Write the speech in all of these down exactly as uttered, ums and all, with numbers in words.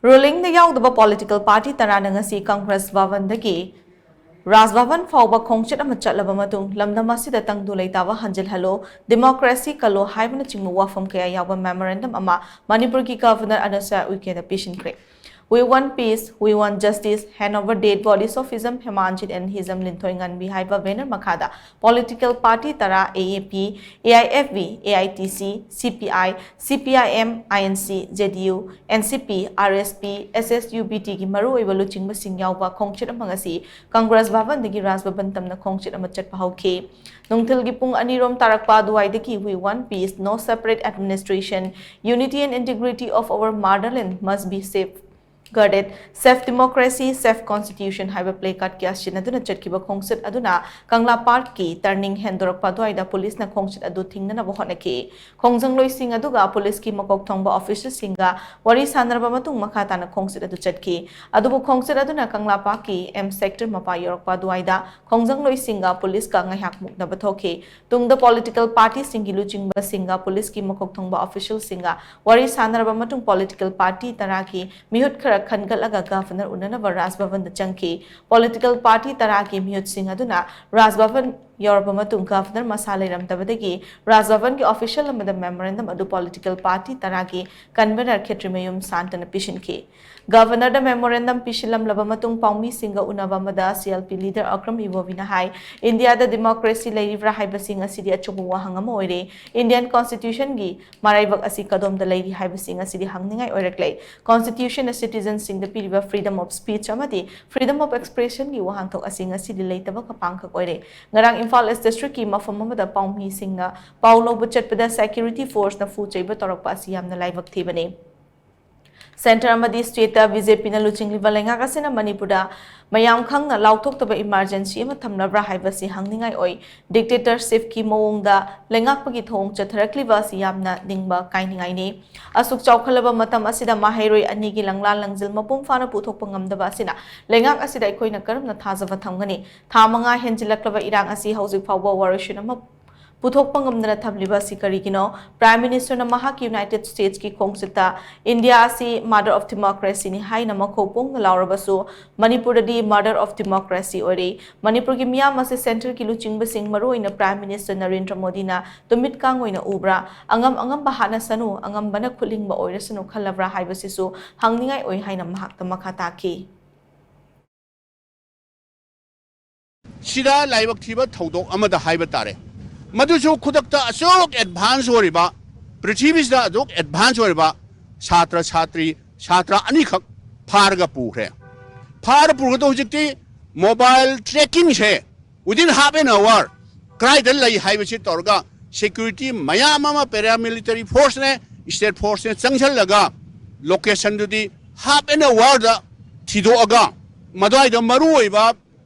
Rulingꯗ ꯌꯥꯎꯗꯕ political party ꯇꯔꯥꯅ ꯉꯁꯤ Congress Bhavanꯗꯒꯤ Raj Bhavan ꯐꯥꯎꯕ ꯈꯣꯡꯆꯠ ꯑꯃ ꯆꯠꯂꯕ ꯃꯇꯨꯡ, ꯂꯝꯗꯝ ꯑꯁꯤꯗ ꯇꯪꯗꯨ ꯂꯩꯇꯥꯕ ꯍꯟꯖꯤꯜꯍꯜꯂꯨ, democracy ꯀꯜꯂꯨ ꯍꯥꯏꯕꯅꯆꯤꯡꯕ ꯋꯥꯐꯝ ꯀꯌꯥ ꯌꯥꯎꯕ memorandum ꯑꯃ ꯃꯅꯤꯄꯨꯔꯒꯤ Governor ꯑꯅꯁꯨꯌꯥ ꯎꯏꯀꯦꯗ ꯄꯤꯁꯤꯟꯈ꯭ꯔꯦ꯫ We want peace, we want justice, hand over dead bodies of Hizam Hemanjit and Hizam Linthoinganbi ꯍꯥꯏꯕ banner ꯃꯈꯥꯗ political party ꯇꯔꯥ, A A P, A I F B, A I T C, C P I, C P I M, I N C, J D U, N C P, R S P, S S U B T ꯒꯤ ꯃꯔꯨꯑꯣꯏꯕ ꯂꯨꯆꯤꯡꯕꯁꯤꯡ ꯌꯥꯎꯕ ꯈꯣꯡꯆꯠ ꯑꯃ ꯉꯁꯤ Congress Bhavanꯗꯒꯤ Raj Bhavan ꯇꯝꯅ ꯈꯣꯡꯆꯠ ꯑꯃ ꯆꯠꯄ ꯍꯧꯈꯤ꯫ ꯅꯨꯡꯊꯤꯜꯒꯤ ꯄꯨꯡ ꯑꯅꯤꯔꯣꯝ ꯇꯥꯔꯛꯄ ꯑꯗꯨꯋꯥꯏꯗꯒꯤ We want peace, no separate administration, unity and integrity of our motherland must be safeguarded, safe democracy, safe constitution ꯍꯥꯏꯕ placard ꯀꯌꯥ ꯁꯤꯟꯅꯗꯨꯅ ꯆꯠꯈꯤꯕ ꯈꯣꯡꯆꯠ ꯑꯗꯨꯅ ꯀꯪꯂꯥ ꯄꯥꯔꯛꯀꯤ turning ꯍꯦꯟꯗꯣꯔꯛꯄ ꯑꯗꯨꯋꯥꯏꯗ ꯄꯨꯂꯤꯁꯅ ꯈꯣꯡꯆꯠ ꯑꯗꯨ ꯊꯤꯡꯅꯅꯕ ꯍꯣꯠꯅꯈꯤ꯫ ꯈꯣꯡꯖꯪꯂꯣꯏꯁꯤꯡ ꯑꯗꯨꯒ ꯄꯨꯂꯤꯁꯀꯤ ꯃꯀꯣꯛ ꯊꯣꯡꯕ officialꯁꯤꯡꯒ ꯋꯥꯔꯤ ꯁꯥꯟꯅꯔꯕ ꯃꯇꯨꯡ ꯃꯈꯥ ꯇꯥꯅ ꯈꯣꯡꯆꯠ ꯑꯗꯨ ꯆꯠꯈꯤ꯫ ꯑꯗꯨꯕꯨ ꯈꯣꯡꯆꯠ ꯑꯗꯨꯅ ꯀꯪꯂꯥ ꯄꯥꯔꯛꯀꯤ M sector ꯃꯄꯥ ꯌꯧꯔꯛꯄ ꯑꯗꯨꯋꯥꯏꯗ ꯈꯣꯡꯖꯪꯂꯣꯏꯁꯤꯡꯒ ꯄꯨꯂꯤꯁꯀ ꯉꯥꯏꯍꯥꯛ ꯃꯨꯛꯅꯕ ꯊꯣꯛꯈꯤ꯫ ꯇꯨꯡꯗ political partyꯁꯤꯡꯒꯤ ꯂꯨꯆꯤꯡꯕꯁꯤꯡꯒ ꯄꯨꯂꯤꯁꯀꯤ ꯃꯀꯣꯛ ꯊꯣꯡꯕ officialꯁꯤꯡꯒ ꯋꯥꯔꯤ ꯁꯥꯟꯅꯔꯕ ꯃꯇꯨꯡ political party ꯇꯔꯥꯒꯤ ꯃꯤꯍꯨꯠ ꯈꯔ ꯈꯟꯒꯠꯂꯒ Governor ꯎꯅꯅꯕ Raj Bhavanꯗ ꯆꯪꯈꯤ꯫ Political party ꯇꯔꯥꯒꯤ ꯃꯤꯍꯨꯠꯁꯤꯡ ꯑꯗꯨꯅ Raj Bhavan ꯌꯧꯔꯕ ꯃꯇꯨꯡ Governor ꯃꯁꯥ ꯂꯩꯔꯝꯗꯕꯗꯒꯤ Raj Bhavanꯒꯤ official ꯑꯃꯗ memorandum ꯑꯗꯨ political party ꯇꯔꯥꯒꯤ convener ꯈꯦꯇ꯭ꯔꯤꯃꯌꯨꯝ ꯁꯥꯟꯇꯅ ꯄꯤꯁꯤꯟꯈꯤ꯫ Governorꯗ memorandum ꯄꯤꯁꯤꯜꯂꯝꯂꯕ ꯃꯇꯨꯡ ꯄꯥꯎꯃꯤꯁꯤꯡꯒ ꯎꯅꯕ ꯑꯃꯗ C L P leader Akram ꯏꯕꯣꯕꯤꯅ ꯍꯥꯏ, ꯏꯟꯗꯤꯌꯥꯗ democracy ꯂꯩꯔꯤꯕ꯭ꯔꯥ ꯍꯥꯏꯕꯁꯤ ꯉꯁꯤꯗꯤ ꯑꯆꯧꯕ ꯋꯥꯍꯪ ꯑꯃ ꯑꯣꯏꯔꯦ꯫ Indian Constitutionꯒꯤ ꯃꯔꯥꯏꯕꯛ ꯑꯁꯤ ꯀꯗꯣꯝꯗ ꯂꯩꯔꯤ ꯍꯥꯏꯕꯁꯤ ꯉꯁꯤꯗꯤ ꯍꯪꯅꯤꯡꯉꯥꯏ ꯑꯣꯏꯔꯛꯂꯦ꯫ Constitutionꯅ citizenꯁꯤꯡꯗ ꯄꯤꯔꯤꯕ freedom of speech ꯑꯃꯗꯤ freedom of expressionꯒꯤ ꯋꯥꯍꯟꯊꯣꯛ ꯑꯁꯤ ꯉꯁꯤꯗꯤ ꯂꯩꯇꯕ ꯈꯄꯥꯡꯈꯛ ꯑꯣꯏꯔꯦ꯫ ꯉꯔꯥꯡ ꯏꯝꯐꯥꯜ East Districtꯀꯤ ꯃꯐꯝ ꯑꯃꯗ ꯄꯥꯎꯃꯤꯁꯤꯡꯅ ꯄꯥꯎ ꯂꯧꯕ ꯆꯠꯄꯗ security forceꯅ ꯐꯨ ꯆꯩꯕ ꯇꯧꯔꯛꯄ ꯑꯁꯤ ꯌꯥꯝꯅ ꯂꯥꯏꯕꯛ ꯊꯤꯕꯅꯤ꯫ Centre ꯑꯃꯗꯤ stateꯇ BJPꯅ ꯂꯨꯆꯤꯡꯂꯤꯕ ꯂꯩꯉꯥꯛ ꯑꯁꯤꯅ ꯃꯅꯤꯄꯨꯔꯗ ꯃꯌꯥꯝ ꯈꯪꯅ ꯂꯥꯎꯊꯣꯛꯇꯕ emergency ꯑꯃ ꯊꯝꯂꯕ꯭ꯔꯥ ꯍꯥꯏꯕꯁꯤ ꯍꯪꯅꯤꯡꯉꯥꯏ ꯑꯣꯏ꯫ Dictatorshipꯀꯤ ꯃꯑꯣꯡꯗ ꯂꯩꯉꯥꯛꯄꯒꯤ ꯊꯧꯑꯣꯡ ꯆꯠꯊꯔꯛꯂꯤꯕ ꯑꯁꯤ ꯌꯥꯝꯅ ꯅꯤꯡꯕ ꯀꯥꯏꯅꯤꯡꯉꯥꯏꯅꯤ꯫ ꯑꯁꯨꯛ ꯆꯥꯎꯈꯠꯂꯕ ꯃꯇꯝ ꯑꯁꯤꯗ ꯃꯍꯩꯔꯣꯏ ꯑꯅꯤꯒꯤ ꯂꯪꯂꯥ ꯂꯪꯖꯤꯜ ꯃꯄꯨꯡ ꯐꯥꯅ ꯄꯨꯊꯣꯛꯄ ꯉꯝꯗꯕ ꯑꯁꯤꯅ ꯂꯩꯉꯥꯛ ꯑꯁꯤꯗ ꯑꯩꯈꯣꯏꯅ ꯀꯔꯝꯅ ꯊꯥꯖꯕ ꯊꯝꯒꯅꯤ? ꯊꯥ ꯃꯉꯥ ꯍꯦꯟꯖꯤꯜꯂꯛꯂꯕ ꯏꯔꯥꯡ ꯑꯁꯤ ꯍꯧꯖꯤꯛ ꯐꯥꯎꯕ ꯋꯥꯔꯣꯏꯁꯤꯟ ꯑꯃ ꯄꯨꯊꯣꯛꯄ ꯉꯝꯗꯅ ꯊꯝꯂꯤꯕ ꯑꯁꯤ ꯀꯔꯤꯒꯤꯅꯣ? Prime Minister ꯅ ꯃꯍꯥꯛꯀꯤ United States ꯀꯤ ꯈꯣꯡꯆꯠꯇ "ꯏꯟꯗꯤꯌꯥ ꯑꯁꯤ mother of democracy ꯅꯤ" ꯍꯥꯏꯅ ꯃꯈꯣꯡ ꯄꯣꯡꯅ ꯂꯥꯎꯔꯕꯁꯨ, ꯃꯅꯤꯄꯨꯔꯗꯗꯤ mother of democracy ꯑꯣꯏꯔꯤ꯫ ꯃꯅꯤꯄꯨꯔꯒꯤ ꯃꯤꯌꯥꯝ ꯑꯁꯤ centre ꯒꯤ ꯂꯨꯆꯤꯡꯕꯁꯤꯡ, ꯃꯔꯨꯑꯣꯏꯅ Prime Minister ꯅꯔꯦꯟꯗ꯭ꯔ ꯃꯣꯗꯤꯅ ꯇꯨꯃꯤꯠ ꯀꯥꯡ ꯑꯣꯏꯅ ꯎꯕ꯭ꯔꯥ? "ꯑꯉꯝ ꯑꯉꯝꯕ ꯍꯥꯠꯅꯁꯅꯨ, ꯑꯉꯝꯕꯅ ꯈꯨꯠꯂꯤꯡꯕ ꯑꯣꯏꯔꯁꯅꯨ" ꯈꯜꯂꯕ꯭ꯔꯥ ꯍꯥꯏꯕꯁꯤꯁꯨ ꯍꯪꯅꯤꯡꯉꯥꯏ ꯑꯣꯏ ꯍꯥꯏꯅ ꯃꯍꯥꯛꯅ ꯃꯈꯥ ꯇꯥꯈꯤ꯫ ꯁꯤꯗ ꯂꯥꯏꯕꯛ ꯊꯤꯕ ꯊꯧꯗꯣꯛ ꯑꯃꯗ ꯍꯥꯏꯕ ꯇꯥꯔꯦ꯫ ꯃꯗꯨꯁꯨ ꯈꯨꯗꯛꯇ ꯑꯁꯨꯛ advance ꯑꯣꯏꯔꯤꯕ, ꯄ꯭ꯔꯤꯊꯤꯕꯤꯁꯤꯗ ꯑꯁꯨꯛ advance ꯑꯣꯏꯔꯤꯕ ꯁꯥꯇ꯭ꯔ ꯁꯥꯇ꯭ꯔꯤ, ꯁꯥꯇ꯭ꯔ ꯑꯅꯤꯈꯛ ꯐꯥꯔꯒ ꯄꯨꯈ꯭ꯔꯦ꯫ ꯐꯥꯔ ꯄꯨꯔꯒꯗ ꯍꯧꯖꯤꯛꯇꯤ mobile tracking say within half an hour ꯀꯗꯥꯏꯗ ꯂꯩ ꯍꯥꯏꯕꯁꯤ ꯇꯧꯔꯒ security ꯃꯌꯥꯝ ꯑꯃ, paramilitary force ꯅꯦ, state force ꯅꯦ ꯆꯪꯁꯜꯂꯒ location ꯗꯨꯗꯤ half an hour ꯗ ꯊꯤꯗꯣꯛꯑꯒ ꯃꯗꯨꯋꯥꯏꯗ ꯃꯔꯨ ꯑꯣꯏꯕ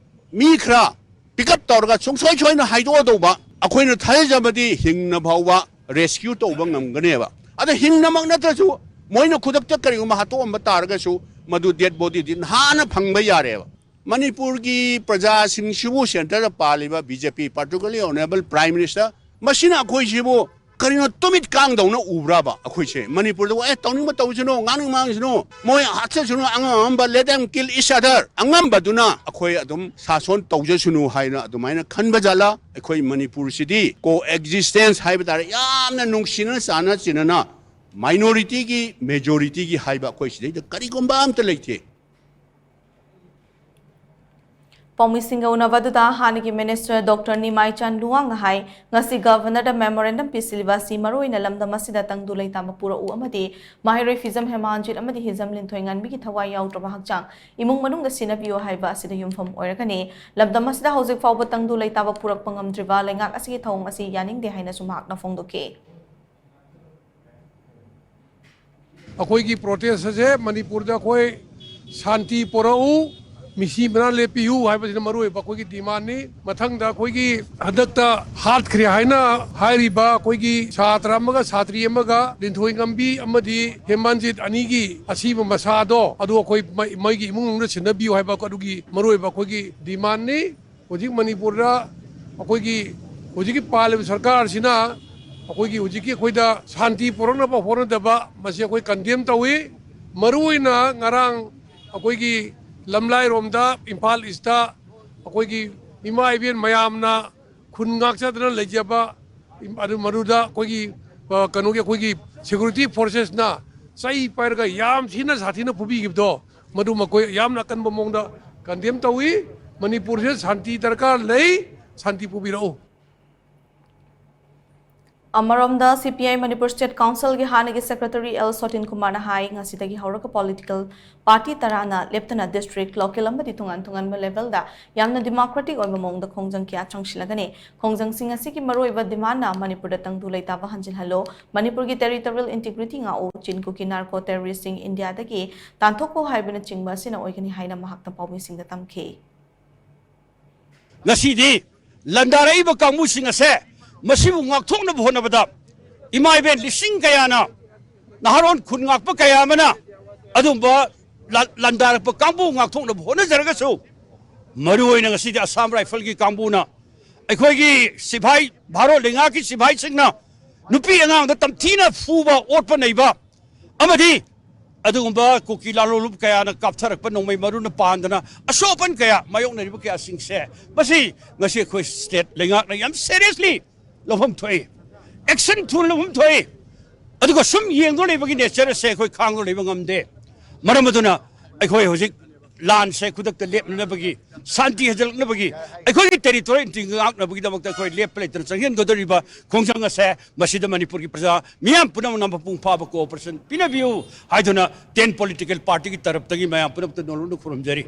ꯃꯤ ꯈꯔ pick up ꯇꯧꯔꯒ ꯁꯨꯡꯁꯣꯏ ꯁꯣꯏꯅ ꯍꯥꯏꯗꯣꯛꯑꯗꯧꯕ ꯑꯩꯈꯣꯏꯅ ꯊꯥꯖꯖꯕꯗꯤ ꯍꯤꯡꯅ ꯐꯥꯎꯕ rescue ꯇꯧꯕ ꯉꯝꯒꯅꯦꯕ꯫ ꯑꯗ ꯍꯤꯡꯅꯃꯛ ꯅꯠꯇ꯭ꯔꯁꯨ ꯃꯣꯏꯅ ꯈꯨꯗꯛꯇ ꯀꯔꯤꯒꯨꯝꯕ ꯍꯥꯠꯇꯣꯛꯑꯝꯕ ꯇꯥꯔꯒꯁꯨ ꯃꯗꯨ dead body ꯗꯤ ꯅꯍꯥꯟꯅ ꯐꯪꯕ ꯌꯥꯔꯦꯕ꯫ ꯃꯅꯤꯄꯨꯔꯒꯤ ꯄ꯭ꯔꯖꯥꯁꯤꯡꯁꯤꯕꯨ centre ꯗ ꯄꯥꯜꯂꯤꯕ B J P, particularly Honourable Prime Minister, ꯃꯁꯤꯅ ꯑꯩꯈꯣꯏꯁꯤꯕꯨ ꯀꯔꯤꯅꯣ ꯇꯨꯃꯤꯠ ꯀꯥꯡꯗꯧꯅ ꯎꯕ꯭ꯔꯥꯕ? ꯑꯩꯈꯣꯏꯁꯦ ꯃꯅꯤꯄꯨꯔꯗ ꯑꯦ ꯇꯧꯅꯤꯡꯕ ꯇꯧꯁꯅꯨ, ꯉꯥꯡꯅꯤꯡꯕ ꯉꯥꯡꯁꯅꯨ, ꯃꯣꯏ ꯍꯥꯠꯆꯁꯅꯨ, ꯑꯉꯝ ꯑꯉꯝꯕ let them kill each other, ꯑꯉꯝꯕꯗꯨꯅ ꯑꯩꯈꯣꯏ ꯑꯗꯨꯝ ꯁꯥꯁꯣꯟ ꯇꯧꯖꯁꯅꯨ ꯍꯥꯏꯅ ꯑꯗꯨꯃꯥꯏꯅ ꯈꯟꯕ ꯖꯥꯠꯂꯥ? ꯑꯩꯈꯣꯏ ꯃꯅꯤꯄꯨꯔꯁꯤꯗꯤ co existence ꯍꯥꯏꯕ ꯇꯥꯔꯦ, ꯌꯥꯝꯅ ꯅꯨꯡꯁꯤꯅꯅ ꯆꯥꯟꯅ ꯆꯤꯟꯅꯅ minority ꯒꯤ majority ꯒꯤ ꯍꯥꯏꯕ ꯑꯩꯈꯣꯏ ꯁꯤꯗꯩꯗ ꯀꯔꯤꯒꯨꯝꯕ ꯑꯝꯇ ꯂꯩꯇꯦ꯫ ꯄꯥꯎꯃꯤꯁꯤꯡꯒ ꯎꯅꯕ ꯑꯗꯨꯗ ꯍꯥꯟꯅꯒꯤ Minister Doctor ꯅꯤꯃꯥꯏꯆꯥꯟ ꯂꯨꯋꯥꯡꯅ ꯍꯥꯏ, ꯉꯁꯤ Governor ꯗ memorandum ꯄꯤꯁꯤꯜꯂꯤꯕ ꯑꯁꯤ ꯃꯔꯨꯑꯣꯏꯅ ꯂꯝꯗꯝ ꯑꯁꯤꯗ ꯇꯪꯗꯨ ꯂꯩꯇꯥꯕ ꯄꯨꯔꯛꯎ ꯑꯃꯗꯤ ꯃꯍꯩꯔꯣꯏ ꯐꯤꯖꯝ ꯍꯦꯃꯥꯟꯖꯤꯠ ꯑꯃꯗꯤ ꯍꯤꯖꯝ ꯂꯤꯟꯊꯣꯏꯉꯥꯟꯕꯤꯒꯤ ꯊꯋꯥꯏ ꯌꯥꯎꯗ꯭ꯔꯕ ꯍꯛꯆꯥꯡ ꯏꯃꯨꯡ ꯃꯅꯨꯡꯗ ꯁꯤꯟꯅꯕꯤꯌꯨ ꯍꯥꯏꯕ ꯑꯁꯤꯗ ꯌꯨꯝꯐꯝ ꯑꯣꯏꯔꯒꯅꯤ꯫ ꯂꯝꯗꯝ ꯑꯁꯤꯗ ꯍꯧꯖꯤꯛ ꯐꯥꯎꯕ ꯇꯪꯗꯨ ꯂꯩꯇꯥꯕ ꯄꯨꯔꯛꯄ ꯉꯝꯗ꯭ꯔꯤꯕ ꯂꯩꯉꯥꯛ ꯑꯁꯤꯒꯤ ꯊꯧꯑꯣꯡ ꯑꯁꯤ ꯌꯥꯅꯤꯡꯗꯦ ꯍꯥꯏꯅꯁꯨ ꯃꯍꯥꯛꯅ ꯐꯣꯡꯗꯣꯛꯈꯤ꯫ ꯑꯩꯈꯣꯏꯒꯤ protest ꯑꯁꯦ ꯃꯅꯤꯄꯨꯔꯗ ꯑꯩꯈꯣꯏ ꯁꯥꯟꯇꯤ ꯄꯨꯔꯛꯎ, ꯃꯤꯁꯤ ꯃꯅꯥ ꯂꯦꯞꯄꯤꯌꯨ ꯍꯥꯏꯕꯁꯤꯅ ꯃꯔꯨꯑꯣꯏꯕ ꯑꯩꯈꯣꯏꯒꯤ demand ꯅꯤ꯫ ꯃꯊꯪꯗ ꯑꯩꯈꯣꯏꯒꯤ ꯍꯟꯗꯛꯇ ꯍꯥꯠꯈ꯭ꯔꯦ ꯍꯥꯏꯅ ꯍꯥꯏꯔꯤꯕ ꯑꯩꯈꯣꯏꯒꯤ ꯁꯥꯇ꯭ꯔ ꯑꯃꯒ ꯁꯥꯇ꯭ꯔꯤ ꯑꯃꯒ ꯂꯤꯟꯊꯣꯏ ꯉꯝꯕꯤ ꯑꯃꯗꯤ ꯍꯦꯃꯥꯟꯖꯤꯠ ꯑꯅꯤꯒꯤ ꯑꯁꯤꯕ ꯃꯁꯥꯗꯣ ꯑꯗꯨ ꯑꯩꯈꯣꯏ ꯃꯩ-, ꯃꯩꯒꯤ ꯏꯃꯨꯡ ꯃꯅꯨꯡꯗ ꯁꯤꯟꯅꯕꯤꯌꯨ ꯍꯥꯏꯕ ꯑꯗꯨꯒꯤ ꯃꯔꯨꯑꯣꯏꯕ ꯑꯩꯈꯣꯏꯒꯤ demand ꯅꯤ꯫ ꯍꯧꯖꯤꯛ ꯃꯅꯤꯄꯨꯔꯗ ꯑꯩꯈꯣꯏꯒꯤ ꯍꯧꯖꯤꯛꯀꯤ ꯄꯥꯜꯂꯤꯕ ꯁꯔꯀꯥꯔꯁꯤꯅ ꯑꯩꯈꯣꯏꯒꯤ ꯍꯧꯖꯤꯛꯀꯤ ꯑꯩꯈꯣꯏꯗ ꯁꯥꯟꯇꯤ ꯄꯨꯔꯛꯅꯕ ꯍꯣꯠꯅꯗꯕ, ꯃꯁꯤ ꯑꯩꯈꯣꯏ ꯀꯟꯗꯦꯝ ꯇꯧꯏ꯫ ꯃꯔꯨꯑꯣꯏꯅ ꯉꯔꯥꯡ ꯑꯩꯈꯣꯏꯒꯤ ꯂꯝꯂꯥꯏꯔꯣꯝꯗ, ꯏꯝꯐꯥꯜ ꯏꯁꯇ ꯑꯩꯈꯣꯏꯒꯤ ꯏꯃꯥ ꯏꯕꯦꯟ ꯃꯌꯥꯝꯅ ꯈꯨꯟ ꯉꯥꯛꯆꯗꯅ ꯂꯩꯖꯕ, ꯑꯗꯨ ꯃꯗꯨꯗ ꯑꯩꯈꯣꯏꯒꯤ, ꯑ, ꯀꯩꯅꯣꯒꯤ ꯑꯩꯈꯣꯏꯒꯤ ꯁꯦꯀ꯭ꯌꯨꯔꯤꯇꯤ ꯐꯣꯔꯁꯦꯁꯅ ꯆꯩ ꯄꯥꯏꯔꯒ ꯌꯥꯝ ꯊꯤꯅ ꯁꯥꯊꯤꯅ ꯐꯨꯕꯤꯈꯤꯕꯗꯣ, ꯃꯗꯨ ꯃꯈꯣꯏ ꯌꯥꯝꯅ ꯑꯀꯟꯕ ꯃꯑꯣꯡꯗ ꯀꯟꯗꯦꯝ ꯇꯧꯏ꯫ ꯃꯅꯤꯄꯨꯔꯁꯤꯗ ꯁꯥꯟꯇꯤ ꯗꯔꯀꯥꯔ ꯂꯩ, ꯁꯥꯟꯇꯤ ꯄꯨꯕꯤꯔꯛꯎ꯫ ꯑꯃꯔꯣꯝꯗ, ꯁꯤ ꯄꯤ ꯑꯥꯏ ꯃꯅꯤꯄꯨꯔ ꯁ꯭ꯇꯦꯠ ꯀꯥꯎꯟꯁꯤꯜꯒꯤ ꯍꯥꯟꯅꯒꯤ ꯁꯦꯀ꯭ꯔꯦꯇꯔꯤ ꯑꯦꯜ ꯁꯣꯇꯤꯟ ꯀꯨꯃꯥꯔꯅ ꯍꯥꯏ, ꯉꯁꯤꯗꯒꯤ ꯍꯧꯔꯒ ꯄꯣꯂꯤꯇꯤꯀꯦꯜ ꯄꯥꯔꯇꯤ ꯇꯔꯥꯅ ꯂꯦꯞꯇꯅ ꯗꯤꯁꯇ꯭ꯔꯤꯛ, ꯂꯣꯀꯦꯜ ꯑꯃꯗꯤ ꯇꯣꯉꯥꯟ ꯇꯣꯉꯥꯟꯕ ꯂꯦꯚꯦꯜꯗ ꯌꯥꯝꯅ ꯗꯤꯃꯣꯀ꯭ꯔꯦꯇꯤꯛ ꯑꯣꯏꯕ ꯃꯑꯣꯡꯗ ꯈꯣꯡꯖꯪ ꯀꯌꯥ ꯆꯪꯁꯤꯜꯂꯒꯅꯤ꯫ ꯈꯣꯡꯖꯪꯁꯤꯡ ꯑꯁꯤꯒꯤ ꯃꯔꯨꯑꯣꯏꯕ ꯗꯤꯃꯥꯟꯅ ꯃꯅꯤꯄꯨꯔꯗ ꯇꯪꯗꯨ ꯂꯩꯇꯥꯕ ꯍꯟꯖꯤꯜꯍꯜꯂꯨ, ꯃꯅꯤꯄꯨꯔꯒꯤ ꯇꯦꯔꯤꯇꯣꯔꯤꯌꯦꯜ ꯏꯟꯇꯤꯒ꯭ꯔꯤꯇꯤ ꯉꯥꯛꯎ, ꯆꯤꯟ ꯀꯨꯀꯤ ꯅꯥꯔꯀꯣ ꯇꯦꯔꯣꯔꯤꯁꯁꯤꯡ ꯏꯟꯗꯤꯌꯥꯗꯒꯤ ꯇꯥꯟꯊꯣꯛꯈꯣ ꯍꯥꯏꯕꯅꯆꯤꯡꯕ ꯑꯁꯤꯅ ꯑꯣꯏꯒꯅꯤ ꯍꯥꯏꯅ ꯃꯍꯥꯛꯅ ꯄꯥꯎꯃꯤꯁꯤꯡꯗ ꯇꯝꯈꯤ꯫ ꯉꯁꯤꯗꯤ ꯂꯟꯗꯥꯔꯛꯏꯕ ꯀꯥꯡꯕꯨꯁꯤꯡ ꯑꯁꯦ, ꯃꯁꯤꯕꯨ ꯉꯥꯛꯊꯣꯛꯅꯕ ꯍꯣꯠꯅꯕꯗ ꯏꯃꯥ ꯏꯕꯦꯟ ꯂꯤꯁꯤꯡ ꯀꯌꯥꯅ, ꯅꯍꯥꯔꯣꯟ ꯈꯨꯟ ꯉꯥꯛꯄ ꯀꯌꯥ ꯑꯃꯅ ꯑꯗꯨꯝꯕ ꯂ-, ꯂꯟꯗꯥꯔꯛꯄ ꯀꯥꯡꯕꯨ ꯉꯥꯛꯊꯣꯛꯅꯕ ꯍꯣꯠꯅꯖꯔꯒꯁꯨ, ꯃꯔꯨꯑꯣꯏꯅ ꯉꯁꯤꯗꯤ ꯑꯁꯥꯝ ꯔꯥꯏꯐꯜꯒꯤ ꯀꯥꯡꯕꯨꯅ, ꯑꯩꯈꯣꯏꯒꯤ ꯁꯤꯐꯥꯏ, ꯚꯥꯔꯠ ꯂꯩꯉꯥꯛꯀꯤ ꯁꯤꯐꯥꯏꯁꯤꯡꯅ ꯅꯨꯄꯤ ꯑꯉꯥꯡꯗ ꯇꯝꯊꯤꯅ ꯐꯨꯕ, ꯑꯣꯠꯄ ꯅꯩꯕ, ꯑꯃꯗꯤ ꯑꯗꯨꯒꯨꯝꯕ ꯀꯨꯀꯤ ꯂꯥꯂꯣꯡꯂꯨꯞ ꯀꯌꯥꯅ ꯀꯥꯞꯊꯔꯛꯄ ꯅꯣꯡꯃꯩ ꯃꯔꯨꯅ ꯄꯥꯟꯗꯅ ꯑꯁꯣꯛ ꯑꯄꯟ ꯀꯌꯥ ꯃꯥꯌꯣꯛꯅꯔꯤꯕ ꯀꯌꯥꯁꯤꯡꯁꯦ, ꯃꯁꯤ ꯉꯁꯤ ꯑꯩꯈꯣꯏ ꯁ꯭ꯇꯦꯠ ꯂꯩꯉꯥꯛꯅ ꯌꯥꯝ ꯁꯦꯔꯤꯌꯁꯂꯤ ꯂꯧꯐꯝ ꯊꯣꯛꯏ, ꯑꯦꯛꯁꯟ ꯊꯨꯅ ꯂꯧꯐꯝ ꯊꯣꯛꯏ꯫ ꯑꯗꯨꯒ ꯁꯨꯝ ꯌꯦꯡꯗꯨꯅ ꯂꯩꯕꯒꯤ ꯅꯦꯆꯔ ꯑꯁꯦ ꯑꯩꯈꯣꯏ ꯈꯥꯡꯗꯨꯅ ꯂꯩꯕ ꯉꯝꯗꯦ꯫ ꯃꯔꯝ ꯑꯗꯨꯅ ꯑꯩꯈꯣꯏ ꯍꯧꯖꯤꯛ ꯂꯥꯟꯁꯦ ꯈꯨꯗꯛꯇ ꯂꯦꯞꯅꯅꯕꯒꯤ, ꯁꯥꯟꯇꯤ ꯍꯟꯖꯤꯜꯂꯛꯅꯕꯒꯤ, ꯑꯩꯈꯣꯏꯒꯤ ꯇꯦꯔꯤꯇꯣꯔꯤ ꯏꯟꯇꯤꯒ꯭ꯔꯤꯇꯤ ꯉꯥꯛꯅꯕꯒꯤꯗꯃꯛꯇ ꯑꯩꯈꯣꯏ ꯂꯦꯞꯄ ꯂꯩꯇꯅ ꯆꯪꯁꯤꯟꯒꯗꯧꯔꯤꯕ ꯈꯣꯡꯖꯪ ꯑꯁꯦ, ꯃꯁꯤꯗ ꯃꯅꯤꯄꯨꯔꯒꯤ ꯄ꯭ꯔꯖꯥ ꯃꯤꯌꯥꯝ ꯄꯨꯝꯅꯃꯛꯅ ꯃꯄꯨꯡ ꯐꯥꯕ ꯀꯣꯑꯣꯄꯔꯦꯁꯟ ꯄꯤꯅꯕꯤꯌꯨ ꯍꯥꯏꯗꯨꯅ ꯇꯦꯟ ꯄꯣꯂꯤꯇꯤꯀꯦꯜ ꯄꯥꯔꯇꯤꯒꯤ ꯇꯔꯞꯇꯒꯤ ꯃꯌꯥꯝ ꯄꯨꯝꯅꯃꯛꯇ ꯅꯣꯂꯨꯛꯅ ꯈꯨꯔꯨꯝꯖꯔꯤ꯫